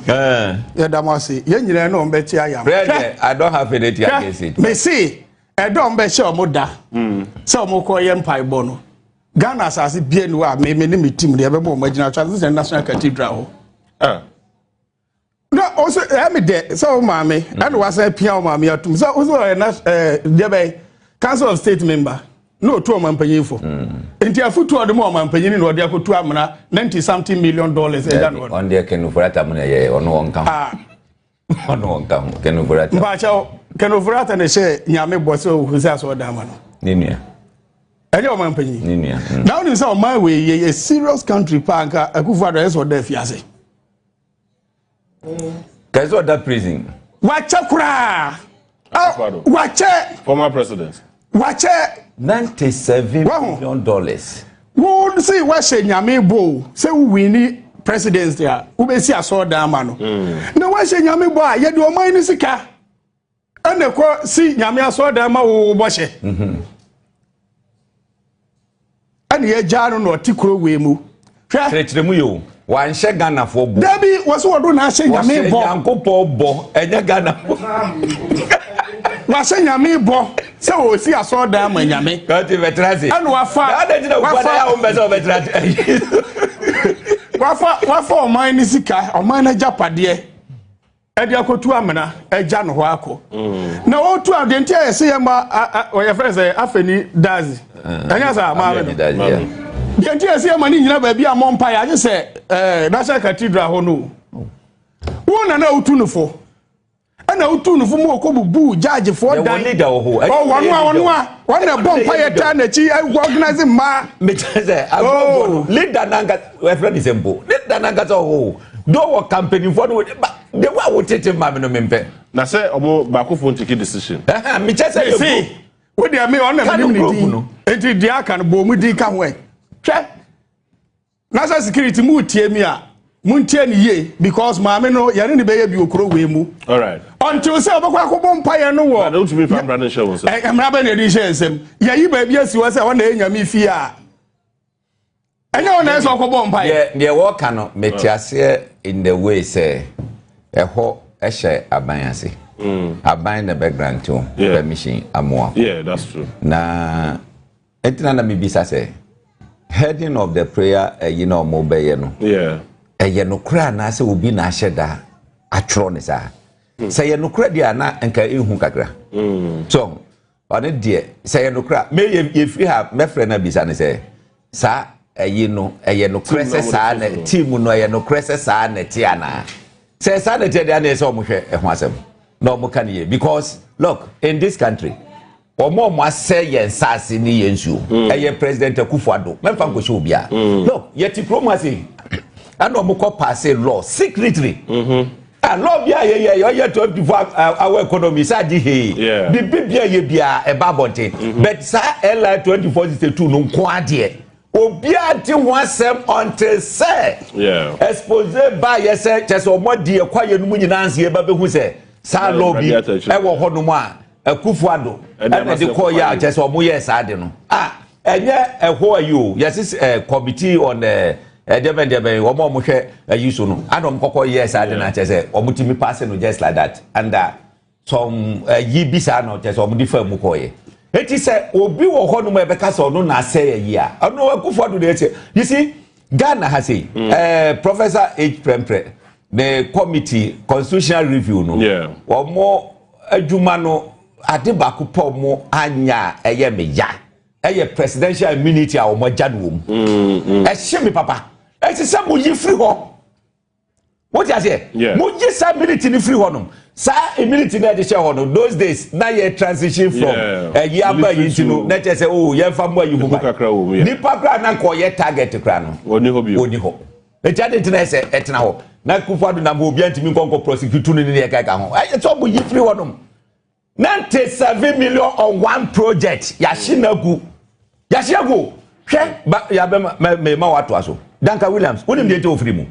Yɛda mo ase yɛn nyinaa na ɔmo bɛte ayam. Brɛ I don't have anything against it. Mesi ɛdɔ ɔmo bɛhyɛ ɔmo da sɛ ɔmo kɔ yɛ mpaebɔ no, Ghana asase bie ni hɔ a me ne me team deɛ ɛbɛbɔ ɔmo agyina Transition National Cathedral hɔ. Na ɔsɛ ɛyɛ mi dɛ sɛ o maame ɛna wasan pia o maame atum sɛ ɔsɛ ɔyɛ na deɛ bɛyɛ Council of State member na otu ɔman fo, nti afutu ɔde mu ɔman panyin na ɔde akotu amena $90 something million ɛda no. Ɔno deɛ, Ken Ofori-Atta mu na ɛyɛ, ɔno wɔn ka ho, ɔno wɔn ka ho, Ken Ofori-Atta. Mpaakyɛw, Ken Ofori-Atta na ɛhyɛ Nyame bɔ sɛ ohu sɛ asɔ ɔdan ma no. Ne nua. Ɛnyɛ ɔman panyin. Ne nua. Na wonim sɛ ɔman wei yɛ yɛ serious country paa, nka Akufo Addo ɛyɛ sɛ ɔda afiase. Kɛsɛ ɔda prison. Wakyɛ koraa. Wakyɛ. Former president. Wakyɛ. $97 million. Wo si wahyɛ Nyame bɔ o sɛ wo win presidency a, wobɛsi asɔɔdan ama no. Na wahyɛ Nyame bɔ a, yɛde ɔman no sika ɛna kɔ si Nyame asɔɔdan ma wo bɔhyɛ. Ɛna yɛgyaa no na ɔte kuro wei mu. Hwɛ. Kyerɛkyerɛ mu yɛ o, wanhyɛ Ghanafoɔ bɔ. Dabi, wɔsi wɔdo na ahyɛ Nyame bɔ. Wɔhyɛ Nyankopɔn bɔ, ɛnyɛ Ghanafoɔ. Wahyɛ Nyame bɔ sɛ wɔsi asɔɔdan ama Nyame. Kɔnti bɛtena ase. Ɛna wafa. Adi ti na wufa na yà wọ́n bɛ sɛ ɔbɛtena ase. Wafa ɔman ne sika, ɔman no agyapadeɛ ɛde akɔtu amena ɛgya no hɔ akɔ. Na ɔtu a deɛ nti a yɛsɛ yɛ ma ɔyɛ fɛn sɛ Afeni Dazi ɛnyɛ sɛ maame no deɛ nti yɛsɛ yɛ ma ne nyina baabi a mɔ mpa yɛ agye sɛ National Cathedral hɔ no. Wo na wotu no fo, ɛna wotu no fo mu ɔkɔ bubu gyaagyefoɔ dan. Yɛwɔ leader wɔ hɔ. Ɔwɔ ɔno a wɔn na ɛbɔ mpa yɛ taa n'akyi organize mmaa. Mekyerɛ sɛ agorɔ no leader nanka ɛfrɛ ne sɛ mpo leader nankasa wɔ hɔ do wɔ campaign-foɔ no ba de wo a wotete maame no mempɛ. Na sɛ ɔmo baakofo ntake decision. Mekyɛ sɛ yɛ group. Wo deɛ me ɔno na menim ne din, nti deɛ aka no bɔ mu din ka ho. Ɛ hwɛ, National security mu tie mi a, montie ne yie because maame no yɛne ne bɛyɛ bi okuro wei mu until sɛ ɔbɛkɔ akɔbɔ mpaeɛ no wɔ. Wotumi fa mmara no nhyɛ wo nsam. Mmara bɛ na ɛde hyɛ nsam? Yɛyi baabi asi hɔ sɛ hɔ na ɛyɛ Nyame fie a, ɛnyɛ hɔ na ɛsɛ ɔkɔbɔ mpaeɛ. Deɛ wɔka no mete aseɛ in the way sɛ ɛhɔ ɛhyɛ aban ase, aban na bɛ grant wo permission amoa. Yeah, that's true. Na ɛntina na mebisa sɛ heading of the prayer ɛyi na ɔmo bɛyɛ no, ɛyɛ nokorɛ anaasɛ obi na ahyɛ da atwerɛ ne saa? Sɛ yɛ nokorɛ deɛ a, na nka ehu kakra so. Ɔne deɛ sɛ yɛ nokorɛ a, me yɛfiri ha mɛfrɛ no abisa ne sɛ saa ɛyi no ɛyɛ nokorɛ sɛ saa na team no ɛyɛ nokorɛ sɛ saa na ɛte anaa. Sɛ saa na ɛte deɛ, na ɛsɛ ɔmo hwɛ ɛho asɛm na ɔmo ka ne yie because look, in this country. Wɔn a wɔn asɛ yɛn nsaase ne yɛn nsuo. Ɛyɛ President Akufo Addo. Mɛmfa nkɔhyɛ obiara. Look, yɛte kurom ase yi, ɛna wɔn kɔ pass law secretly. Ah, law bi a yɛyɛ ɔyɛ 24 hour economy sɛ agye hee. Bibi bi a yɛ biara ɛba abɔnten. But saa LI 2462 no nko adeɛ, obiara te ho asɛm until sɛ expose ba yɛ sɛ kyɛ sɛ ɔmo adi ɛkɔ ayɛ no mu nyinaa nso yɛba bɛhu sɛ saa law bi ɛwɔ hɔnom a Akufo Addo ɛna de kɔɔ yɛ a kyɛ sɛ ɔmo yɛ saa de no a ɛnyɛ ɛhɔ ayi o. Yɛsi committee on ɛdɛbɛn dɛbɛn, wɔn a wɔn hwɛ ayi so no, ana wɔn kɔkɔ yɛ saa de no akyɛ sɛ wɔn ti mi pass no just like that under some ɛyi bi saa no kyɛ sɛ wɔn de fa mu kɔɔ yɛ. Eti sɛ obi wɔ hɔnom a ɛbɛka sɛ ɔno na asɛ ayi a, ɔno Akufo Addo de ɛkyɛ. You see, Ghana ha sei, Professor H Prempeh ne committee, constitutional review no, wɔn adwuma no, ade baako pɛ wɔn anya a ɛyɛ me ya, ɛyɛ presidential immunity a wɔn agya no wɔ mu. Ɛhyɛ me papa, ɛsi sɛ mo yi firi hɔ. Wote aseɛ? Mo gye saa immunity ni firi hɔ nom. Saa immunity na ɛde hyɛ hɔ no, those days na yɛ transition from ɛyi aba yi nti no, na kyerɛ sɛ o yɛnfa mo ayi ho ba nipa kora na nka ɔyɛ target kora no oni hɔ bi. Oni hɔ. Eti adi ntina ɛsɛ ɛtena hɔ na Akufo Addo nam hɔ, obiara ntumi nkɔ prosecute no ne yɛ kɛkɛ ho. Ɛyɛ sɛ ɔmo yi firi hɔ nom. 97 million on one project, yɛahye na gu, yɛahye agu. Hwɛ ba yabɛ mɛ mɛ ma wato aso. Duncan Williams, wonim deɛ nti ofiri mu?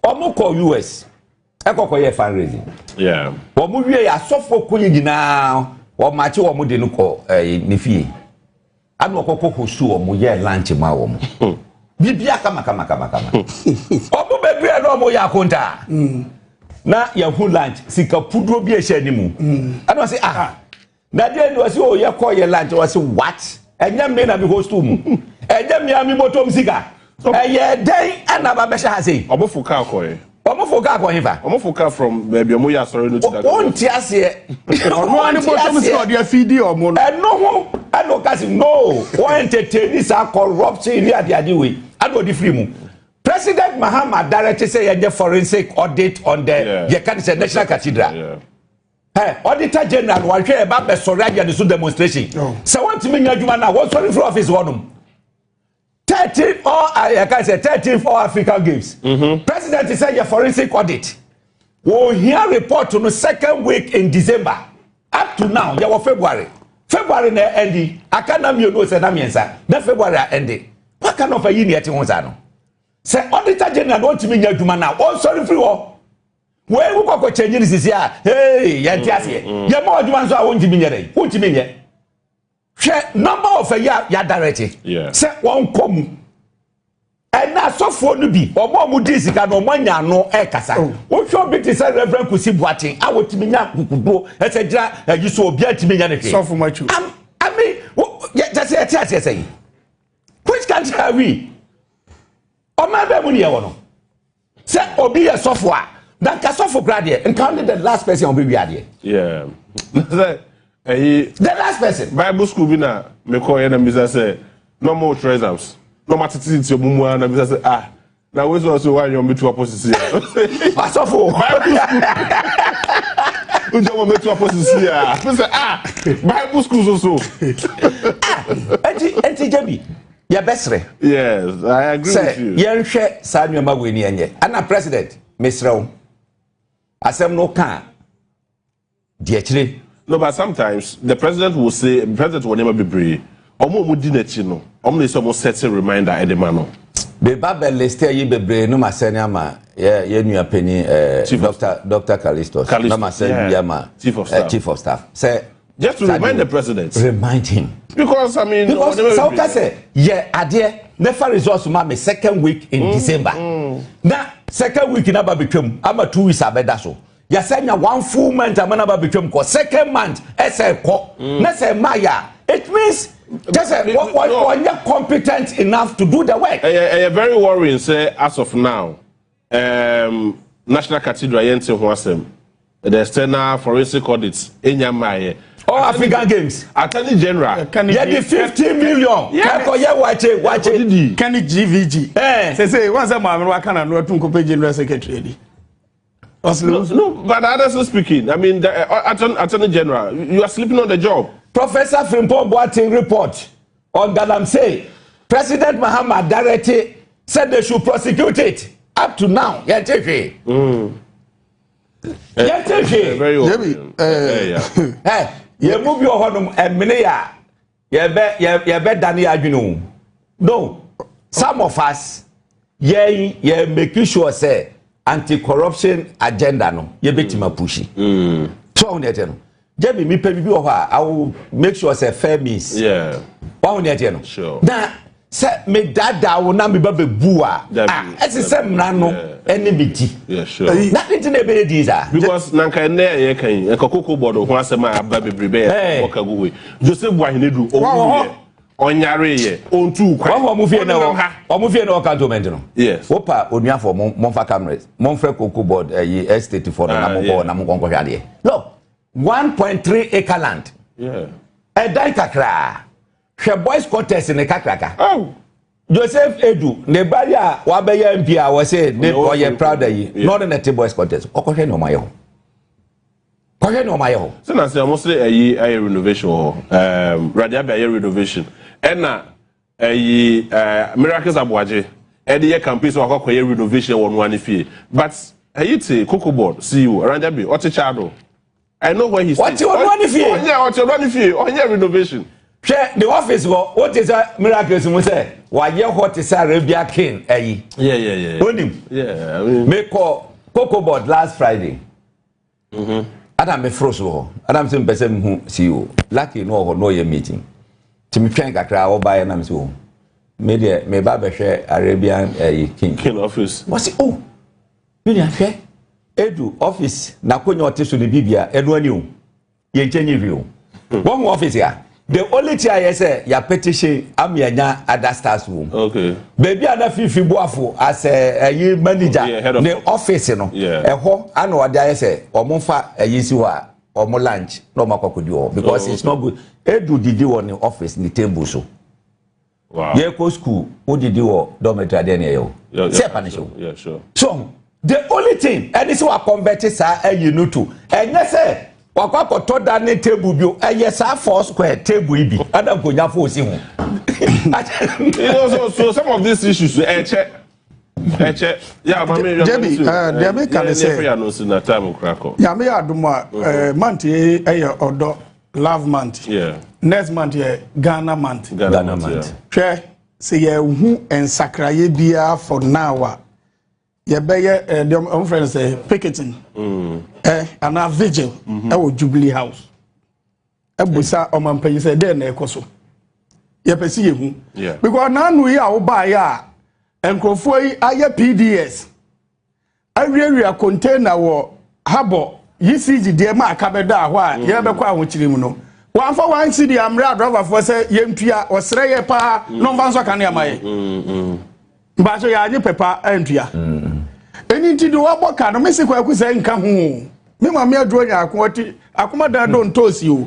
Ɔmo kɔ US ɛkɔkɔ yɛ fundraising. Wɔn wie, asɔfo kɔ yi nyinaa, wɔn akyi, wɔn de no kɔ ne fie ana ɔkɔkɔ host wɔn, yɛ lunch ma wɔn, bibia kama kama kama kama. Wɔn bebree na wɔn yɛ akonta na yɛhu lunch sika puduro bi ehyɛ anim, ɛna wɔsi, "Ah, na deɛ ni?" Wɔsi, "O, yɛ kɔ yɛ lunch." Wɔsi, "What? Ɛnyɛ mi na mi host mu, ɛnyɛ mi a mi bɔtɔ mi sika, ɛyɛ dɛn ɛna ba bɛhyɛ ha sei?" Ɔmo fo kaa kɔɛ. Ɔmo fo kaa kɔ hefa? Ɔmo fo kaa from baabi ɔmo yɛ asɔre no to that. Wɔn ti aseɛ. Ɔno ani bɔtɔ mi sika ɔde afidi ɔmo no. Ɛno ho ɛna ɔka si no, wɔn entertain saa corruption ni adeade wei, ɛna ɔde firi mu. President Mahama direct sɛ yɛnyɛ forensic audit on the yɛka ne sɛ National Cathedral. Ɛ Auditor General wahwɛ yɛ ba bɛsɔre ayɛ ne so demonstration sɛ wɔntumi nya adwuma no a, wɔsɔre firi office hɔnom. 13 all, yɛka sɛ 13 All African Games, President sɛ yɛ forensic audit, wɔhia report no second week in December. Up to now yɛwɔ February. February na ɛndi aka na mmienu sɛ na mmiɛnsa na February a ɛndi. What kind of ayi ni ɛte ho saa no sɛ Auditor General na ɔntumi nya adwuma no a, ɔnsɔre firi hɔ? Wei wo kɔkɔ kyɛnyi ne sisi a, hey, yɛnte aseɛ. Yɛma adwuma nso a, wontumi nyɛ dɛ, wontumi nyɛ. Hwɛ number of ayi a yɛadirect sɛ wɔnkɔ mu. Ɛna asɔfoɔ no bi, ɔmo a ɔmo di sika no, ɔmo anya ano ɛkasa. Wohwɛ obi te sɛ Reverend Kusi Boateng a wotumi nya kukuduo ɛsɛ gyina ayi so, obiara ntumi nya ne hwee. Sɔfo Machu. I mean, yɛ kyɛ sɛ yɛte aseɛ sɛ yi, which country are we? Ɔman bɛɛ mu ni yɛwɔ no sɛ obi yɛ sɔfo a, na nka sɔfo kora deɛ, nka ɔne the last person a ɔbɛwi adeɛ. Yeah. Sɛ ɛyi. The last person. Bible school bi na mekɔ yɛ na mbisa sɛ na ɔmo twerɛ exams na ɔmo atete ti ɔmo mu a, na mbisa sɛ, "Ah, na wei sɛ ɔsɛ wanyɛ ɔmo betu apɔ sisi a?" Asɔfo. Bible school njɛ ɔmo betu apɔ sisi a, mbisa, "Ah, Bible school so so?" Eti gye bi yɛbɛsrɛ. Yes, I agree with you. Sɛ yɛnhwɛ saa nneɛma wei ni ɛnyɛ ɛna President, mesrɛ wo, asɛm no ka deɛ kyerɛ. No, but sometimes the president will say, president wɔ nneɛma bebree, ɔmo a ɔmo di n'akyi no, ɔmo na sɛ ɔmo set a reminder ɛde ma no. Beba bɛ list yi bebree no, ma sɛne ama yɛ nua panyin Dr Callistus, na ma sɛne bi ama Chief of Staff. Chief of Staff sɛ. Just to remind the president. Remind him. Because, I mean. Because sɛ ɔka sɛ yɛ adeɛ nefa results ma me second week in December, na second week na ba betwam ama 2 weeks abɛda so, yɛsɛ nya one full month ama na ba betwam kɔ second month, ɛsɛ kɔ na sɛ mmaa yɛ a, it means kyɛ sɛ wɔnyɛ competent enough to do the work. Ɛyɛ very worrying sɛ as of now, National Cathedral yɛn ti ho asɛm, the external forensic audit enya mmaa yɛ. All African Games. Attorney General. Yɛde 50 million kakɔ yɛ wakye wakye. Kɛni GVG. Sese wọn sɛ maame wa kana no atu nkɔpɛ general secretary di. No, no, but honestly speaking, I mean, the Attorney General, you are sleeping on the job. Professor Frimpong Boateng report on Galamsey, President Mahama directed said they should prosecute it. Up to now, yɛnte hwee. Yɛnte hwee. Very well. Jebi, Ɛ yɛn mu bi wɔ hɔnom ɛmene yɛ a yɛbɛ yɛ yɛbɛ dane yɛ adwene o. No, some of us yɛn yɛ make sure sɛ anti-corruption agenda no yɛbɛtumi apush. So ɔhun deɛ ɛteɛ no, Jebi mi pɛ bibi wɔ hɔ a I will make sure sɛ fair means. Wɔn deɛ ɛteɛ no. Na sɛ me daadaa wo na me ba bɛ bu a, Dabi, ah, ɛsɛ sɛ mmara no ɛne me di. Na ne ti na ɛbɛyɛ di saa. Because nanka ɛnɛ a yɛka yi, nka Cocoa Board ho asɛm a aba bebree bɛyɛ wɔka gu hɔ yi. Joseph Boahen-Aidoo, owuiɛ, ɔnyareeɛ, ɔntuu kwan. Wɔn wɔn fie na Ɔnenam wɔ ha. wɔn fie na wɔ cantonment no. Yes. Wopa onuafo mo momfa cameras momfrɛ Cocoa Board ɛyi estate fo no na mo kɔ na mo nkɔ nkɔhwɛ adeɛ. Look, 1.3 acre land. Ɛdan kakraa. Hwɛ boys quarters ne kakraka. Oh. Joseph Edu ne ba yi a wabɛyɛ MP a wɔsɛ ne ɔyɛ proud yi na ɔne na te boys quarters ɔkɔhwɛ ne ɔmo ayɛ hɔ. Kɔhwɛ ne ɔmo ayɛ hɔ. Sɛ na sɛ ɔmo sɛ ɛyi ɛyɛ renovation wɔ hɔ. Radiabe ayɛ renovation. Ɛna ɛyi Miracles Aboagye ɛde yɛ campaign sɛ wakɔ akɔyɛ renovation wɔ noa ne fie. But ɛyi te Cocoa Board CEO Radiabe ɔte Kyado. I know where he stays. Ɔte ɔnoa ne fie. Ɔnyɛ ɔte ɔnoa ne fie. Ɔnyɛ renovation. Hwɛ the office hɔ o te sɛ Miracles mu sɛ wayɛ hɔ te sɛ Arabia King ɛyi. Onim. Yeah, I mean. Mekɔ Cocoa Board last Friday. Adam me foro so hɔ. Adam sɛ mpɛ sɛ mehu CEO. Lucky no wɔ hɔ na ɔyɛ meeting. Nti metwɛn kakra ɔbaeɛ na me sɛ o. Me deɛ meba bɛhwɛ Arabian ɛyi King. King office. Wɔsi o. Me nua hwɛ Edu office n'akonya ɔte so ne bibia ɛno ani o. Yɛn nkyɛn nyi hwee o. Wɔn ho office a the only thing a yɛ sɛ yɛ petition ami anya other stars wɔ mu. Baabi a na Fifi Boafo as ɛyi manager Yeah, head of ne office no ɛhɔ ana ɔde ayɛ sɛ wɔn nfa ɛyi si hɔ a wɔn lunch na wɔn akɔ akɔdi wɔ hɔ because it's not good. Edu didi wɔ ne office ne table so. Wow. Yɛ kɔ school wo didi wɔ dormitory adeɛ ne ɛyɛ o. Sɛ ɛpa ne hyɛ o. Yeah, sure. So the only thing ɛne sɛ wa convert saa ɛyi no to ɛnyɛ sɛ wakɔ akɔtɔ da ne table bi o ɛyɛ saa four square table yi bi ɛna nkonya fo osi ho. You know, so some of these issues, ɛkyɛ ɛkyɛ yeah, mami, Debbie, deɛ meka ne sɛ- yeah, no, na time okura kɔ. Nyame yɛ adom a month yi ɛyɛ ɔdɔ love month. Next month yɛ Ghana month. Ghana Ghana month, month. yeah. Hwɛ sɛ yɛhu nsakraeɛ biara for now a yɛbɛyɛ deɛ ɔmo frɛ no sɛ picketing anaa vigil ɛwɔ Jubilee House ɛbusa ɔmanpanyin sɛ dɛn na ɛkɔ so yɛpɛ sɛ yɛhu because n'ano yi a wobaeɛ a nkurɔfoɔ yi ayɛ PDS awiawia container wɔ habɔ ECG deɛ ma aka bɛda hɔ a yɛbɛkɔ ahokyere mu no wɔamfa one cedi ammerɛ adrɔbafoɔ sɛ yɛntua ɔsrɛ yɛ paa na ɔmfa nso aka ne ama yɛ mbakyɛ yɛanye pɛpa antua ɛni nti de wɔabɔ ka no mese kwaku sɛ nka ho o. Me maame aduro nya ako ɔte akoma da do ntoosi o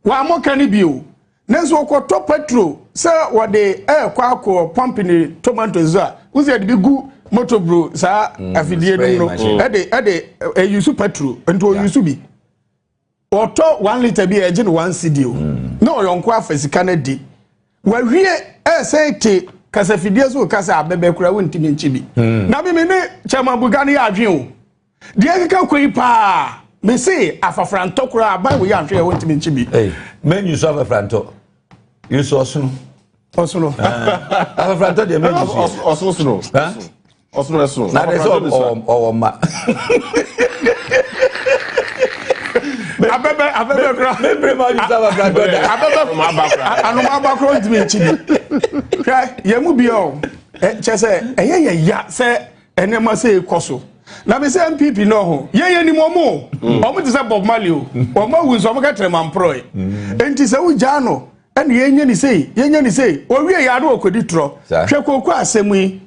wɔammɔ ka no bi o nanso wɔkɔtɔ petrol sɛ wɔde ɛɛkɔ akɔ pump ne tomatoes a wosi yɛde bi gu motobro saa afidie no mu no spraying machine. ɛde ɛde ɛyusu petrol nti ɔyusu bi ɔtɔ 1 litre bi a ɛgye no 1 cedi o na ɔyɔnko afa sika no di wawie ɛsɛn te kasafidie so kasa abɛbɛ kura wontumi nkyi bi na mimi ne chairman Buga no yɛ adwen o deɛ ɛkeka kɔ yi paa mese afafrantɔ koraa aban wɔ yɛ ahwɛ yɛ wontumi nkyi bi. Hey, men you sọ afafrantɔ you sọ ɔsono. Ɔsono. Afafrantɔ deɛ men you sọ. Ɔsono sono. Ɔsono ɛsono. Na de sɛ ɔwɔ mma. Abɛbɛ abɛbɛ kura. Mebere ma you sọ afafrantɔ da. Abɛbɛ anoma aba kura ntumi nkyi bi hwɛ yɛn mu bi o kyɛ sɛ ɛyɛ yɛ ya sɛ ɛnɛɛma sɛ ekɔ so na mi sɛ NPP náà ho yɛn yɛ ni mu ɔmo o ɔmo ti sɛ Bob Marley o ɔmo awu nso ɔmo kɛ tẹrɛ ma mporɔ yi nti sɛ wogyaa no ɛna yɛn nye ne sei yɛn nye ne sei owie yɛ ado okodi torɔ hwɛ kooko asɛm yi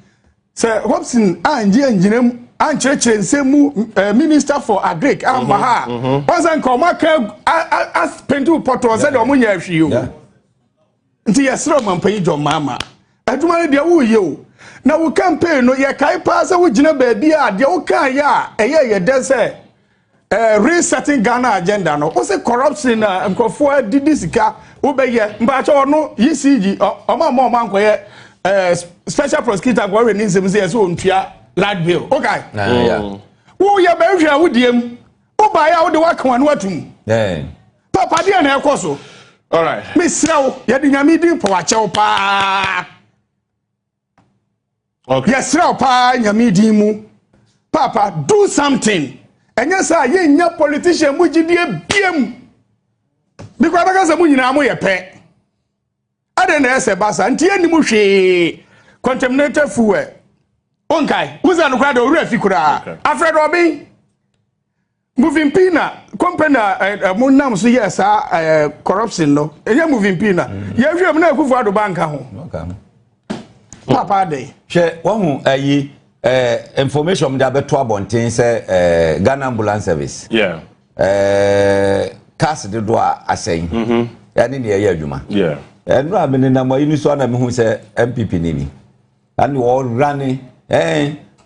sɛ Hobson angye angyina mu ankyerɛkyerɛ nsɛm mu minister for agric amma ha a wɔn sɛ nka ɔmo aka apɛnti pɔtɔɔ sɛdeɛ ɔmo nyɛ ahwii o nti yɛsrɛ ɔmampanyin John Mahama adwuma no deɛ woyɛ o Na wo campaign no, yɛkae paa sɛ wogyina baabi a deɛ wokaeɛ a ɛyɛ yɛ dɛ sɛ Resetting Ghana Agenda no, wo se corruption na nkurɔfoɔ adidi sika wobɛyɛ. Mpaakyɛ ɔno ECG ɔma ɔma ɔma nkɔyɛ special prosecutor nkɔhwɛ ne nsɛm sɛ yɛ sɛ ɔntua light bill. Okay. Woyɛ bɛhwɛ a wodie mu. Wobaeɛ a wode woaka w'ano atum. Papa deɛ na ɛkɔ so. Mesrɛ wo, yɛde Nyame din pɔ wakyɛw paa. Yɛsrɛ wo paa Nyame din mu. Papa, do something. Ɛnyɛ sɛ a yɛnnya politician mu gyidie biem. Bikɔ bɛka sɛ mo nyinaa moyɛ pɛ. Adɛn na ɛsɛ ba saa? Nti yɛnnim hwee. Contaminated fuel. Wonkae? Wo sɛ no koraa deɛ owura fi koraa. Afrɛ dɛ ɔben. Moving Pina company a mo nam so yɛ saa corruption no. Ɛnyɛ Moving Pina. Yɛhwɛ mu na Akufo Addo ba nka ho. Papa adɛn? Hwɛ, wahu ayi information de abɛto abɔnten sɛ Ghana Ambulance Service. Yeah. Cars dodoɔ a asɛn. Ɛne deɛ ɛyɛ adwuma. Ɛno a menenam ayi no so ana mehu sɛ NPP ni bi. Ɛne ɔrane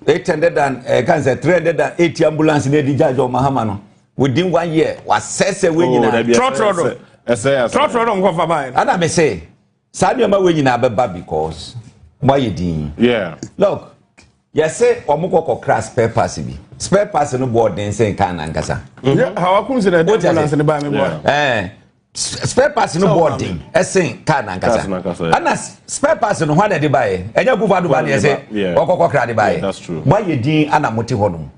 800 and kan sɛ 380 ambulance na ɛdi gya John Mahama no within one year wasɛsɛ wei nyinaa. Trɔtrɔ do. Trɔtrɔ do nkɔfa baa yɛ. Ana me se saa nneɛma wei nyinaa bɛba because mo ayɛ din. Look, yɛsɛ wɔn kɔkɔ kra spare parts bi. Spare parts no bɔ ɔden sɛ nkan nankasa. Hawa kun sɛ na ɛde ambulance ne baa mi bɔ. Spare parts no bɔ ɔden ɛsen car nankasa. Ɛna spare parts no ho ana de baeɛ. Ɛnyɛ Akufo Addo ba ne ɛsɛ ɔkɔkɔ kra de baeɛ. Mo ayɛ din ana mo te hɔ nom.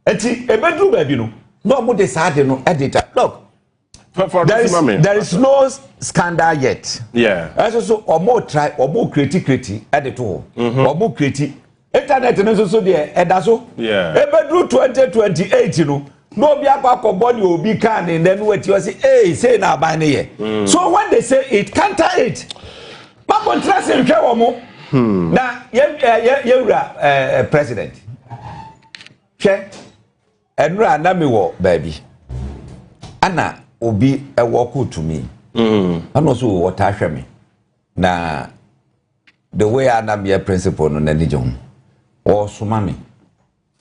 Eti ebeduru baabi no na ɔmo de saa de no ɛde ta. Look, there is no scandal yet. Ɛso so ɔmo try, ɔmo create create ɛde to hɔ. Ɔmo create internet no nso so deɛ ɛda so. Ebeduru 2028 no na obi akɔ akɔbɔ ne obi kaa ne nɛ no wati ɔsi ee sei na aban ne yɛ. So when they say it, counter it. Mako ntena se nhwɛ wɔn mo. Na yɛ yɛ yɛwura president, hwɛ, ɛnura na mi wɔ baabi ana obi ɛwɔ kóòtù mi, ɛna ɔso wɔtaa hwɛ mi na the way a na meyɛ principal no n'ani gye ho. Ɔresoma mi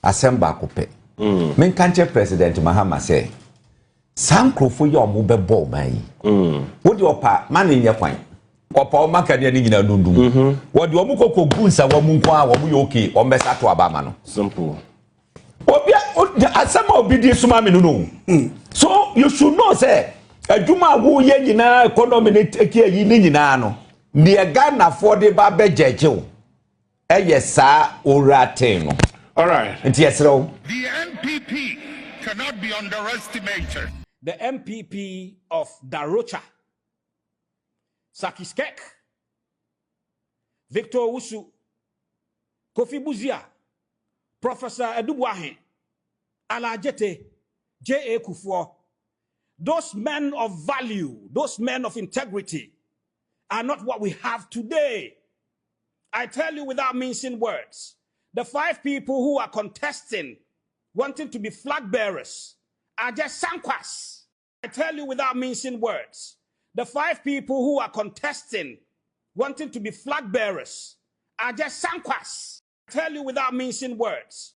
asɛm baako pɛ, menka nkyɛ President Mahama sɛ saa nkurɔfoɔ yi a wɔn bɛbɔ ɔman yi, wode ɔpa ma ne nyɛ kwan ɔpa ɔma kanea ne nyinaa nundum, wɔde wɔn kɔkɔ gu nsa wɔn nko a wɔn yɛ okay, wɔn bɛsa to aba ama no. Simple. Obi asɛm a obi di soma mi no, so you should know sɛ adwuma a woyɛ nyinaa, economy ne eki ayi ne nyinaa no, deɛ Ghanafoɔ de ba bɛgyɛgye wo ɛyɛ saa owura ten no. All right. Nti yɛsrɛ wo. The NPP cannot be underestimated. The NPP of Da Rocha, Sakis Kek, Victor Owusu, Kofi Buzia, Professor Adu Boahen, Ala Adjetey, J.A. Kufuor, those men of value, those men of integrity, are not what we have today. I tell you without mincing words, the five people who are contesting, wanting to be flag bearers, are just sankwas. I tell you without mincing words, the five people who are contesting, wanting to be flag bearers, are just sankwas. I tell you without mincing words.